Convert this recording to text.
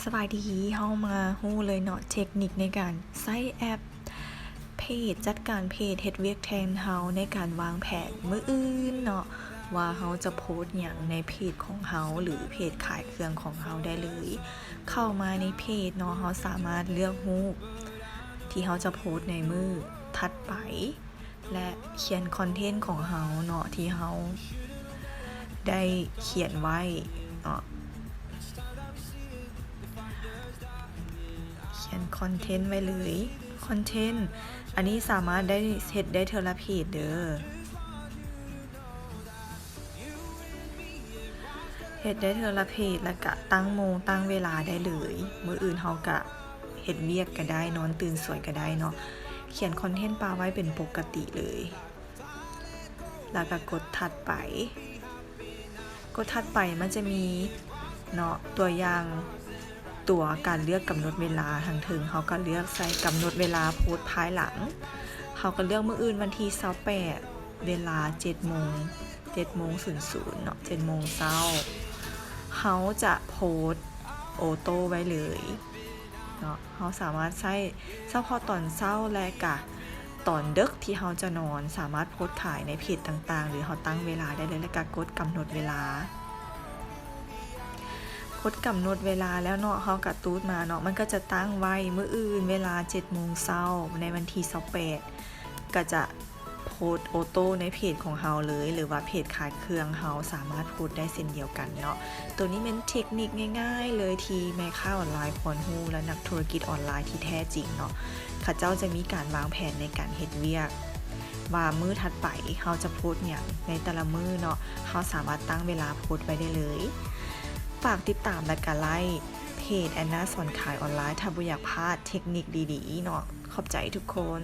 ສະບາຍດີ, ເຮົາມາຮູ້ເລີຍເນາະ ເທັກນິກໃນການໃຊ້ແອັບເພຈ ຈັດການເພຈ ເຮັດວຽກແທນເຮົາໃນການວາງແຜນມື້ອື່ນເນາະ ວ່າເຮົາຈະໂພສຫຍັງໃນເພຈຂອງເຮົາ ຫຼື ເພຈຂາຍເຄື່ອງຂອງເຮົາໄດ້ເລີຍ. ເຂົ້າມາໃນເພຈເນາະ, ເຮົາສາມາດເລືອກຮູບທີ່ເຮົາຈະໂພສໃນມື້ຖັດໄປ ແລະ ຂຽນຄອນເທັນຂອງເຮົາເນາະ ທີ່ເຮົາໄດ້ຂຽນໄວ້ເນາະ, ຂຽນຄອນເທັນໄວ້ເລີຍ. ຄອນເທັນອັນນີ້ສາມາດໄດ້ເຮັດໄດ້ເທື່ອລະເພຈເດີ, ເຮັດໄດ້ເທື່ອລະເພຈ ແລ້ວກະຕັ້ງໂມງຕັ້ງເວລາໄດ້ເລີຍ. ມື້ອື່ນເຮົາກະ ເຮັດວຽກກະໄດ້, ນອນຕື່ນສວຍກະໄດ້ເນາະ. ຂຽນຄອນເທັນປະໄວ້ເປັນປົກກະຕິເລີຍ ແລ້ວກະກົດຖັດໄປ. ກົດຖັດໄປມັນຈະມີເນາະ ຕົວຢ່າງ ຕົວການເລືອກກຳນົດເວລາ. ທາງເທິງເຮົາກະເລືອກໃສ່ກຳນົດເວລາໂພສພາຍຫຼັງ. ເຮົາກະເລືອກມື້ອື່ນວັນທີຊາວແປດ ເວລາເຈັດໂມງ ເຈັດໂມງສູນສູນເນາະ ເຈັດໂມງເຊົ້າ. ເຮົາຈະໂພສໂອໂຕ້ໄວ້ເລີຍເນາະ. ເຮົາສາມາດໃຊ້ສະເພາະຕອນເຊົ້າ ແລະ ກະຕອນເດິກທີ່ເຮົາຈະນອນ ສາມາດໂພສຂາຍໃນເພຈຕ່າງໆ ຫຼື ເຮົາຕັ້ງເວລາໄດ້ເລີຍ ແລະ ກະກົດກຳນົດເວລາ. ກົດກຳນົດເວລາແລ້ວເນາະ, ເຮົາກະຕູດມາເນາະ, ມັນກະຈະຕັ້ງໄວ້ມື້ອື່ນເວລາເຈັດໂມງເຊົ້າ ໃນວັນທີຊາວແປດ ກະຈະ ໂພສໂອໂຕ້ໃນເພຈຂອງເຮົາເລີຍ ຫຼືວ່າເພຈຂາຍເຄື່ອງ ເຮົາສາມາດໂພສໄດ້ເຊັ່ນດຽວກັນເນາະ. ໂຕນີ້ແມ່ນເທັກນິກງ່າຍໆເລີຍທີ່ແມ່ຄ້າອອນລາຍຄວນຮູ້ ແລະ ນັກທຸລະກິດອອນລາຍທີ່ແທ້ຈິງເນາະ ເຂົາເຈົ້າຈະມີການວາງແຜນໃນການເຮັດວຽກ ວ່າມື້ຖັດໄປເຮົາຈະໂພສຫຍັງໃນແຕ່ລະມື້ເນາະ, ເຮົາສາມາດຕັ້ງເວລາໂພສໄວ້ໄດ້ເລີຍ. ຝາກຕິດຕາມ ແລະ ກະໄລ້ເພຈແອນນາສອນຂາຍອອນລາຍ ຖ້າບໍ່ຢາກພາດເທັກນິກດີໆເນາະ. ຂອບໃຈທຸກຄົນ.